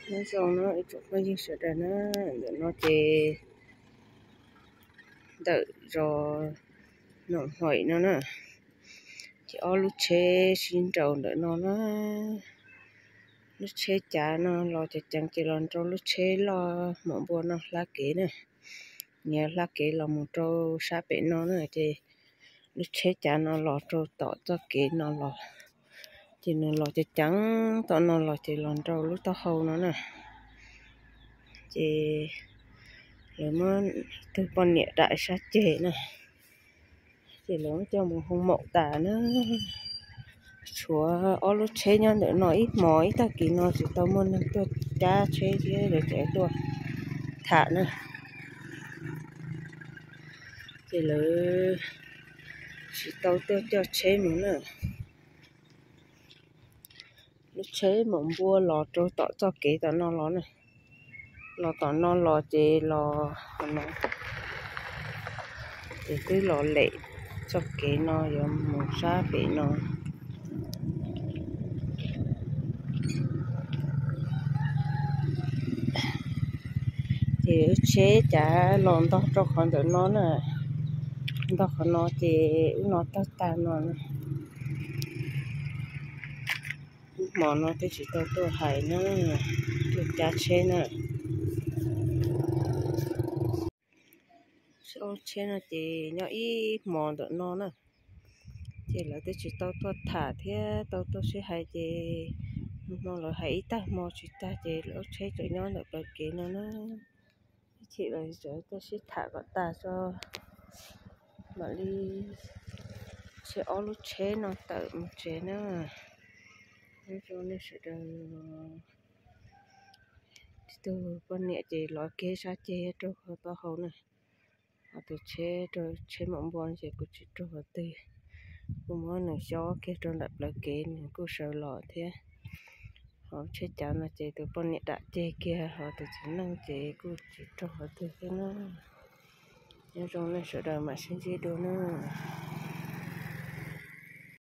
Nyob zoo no ib tsoom phooj ywg sawv daws na, ntawm no ces ntawm zos Noom Hoim no na, ces ob lub tsheb sib nraus ntawm no na. Lub tsheb cav no los ceev ceev ces los nrau lub tsheb loj maum npua no hlab kev na. Nyias hlab kev los mus rau sab pem no na, ces lub tsheb cav no los rau tom txoj kev no los, ces nws los ceev ceev tom no los ces los nrau lub taub hau no na. Ces lawv muab tus poj niam dam sab ceg na, ces lawv muab coj mus hoo maum tas na. Tshuav ob lub tsheb nyob ntawm no, ib hmos ib tag kis no tsis tau muaj neeg tuaj cab tsheb thiab lawv tseem tuaj tham na. Ces lawv tsis tau tuaj coj tsheb mus na. Lub tsheb maum npua los rau tom txoj kev tom no los na. Los tom no los ces los, ces twb los lem txoj kev no yuav mus sab pem no. Ces lub tsheb cav los ntog rau qhov ntawm no na, ntog qhov no ces wb no tawg tag no. Ib hmo no twb tsis tau tuaj hais na, tuaj cab tsheb na. Lub tsheb no ces nyob ib hmos ntawm no na, ces lawv twb tsis tau tuaj tham thiab tau tuaj sib hais ces no lawv hais ib tag hmo tsis tag ces lub tsheb tseem nyob ntawm plawv kev no na. Ib chim lawv tseem tuaj sib tham kom tag tso mam li tseb ob lub tsheb no tawm mus tsev na. Nyob zoo nej sawv daws, tus poj niam ces lov kiag sab ceg raug qhov taub hau na. Ho tus tsheb, tsheb maum npua ces kuj tsis raug qhov twg, kuj muab nws xyob kiag rau nram plawv kev nws kuj sawv los thiab. Ho tsheb cav no ces tus poj niam dam ceg kiag, ho tus txiv neej ces kuj tsis raug qhov twg thiab na. Nyob zoo nej sawv daws mam sib ntsib dua nawb.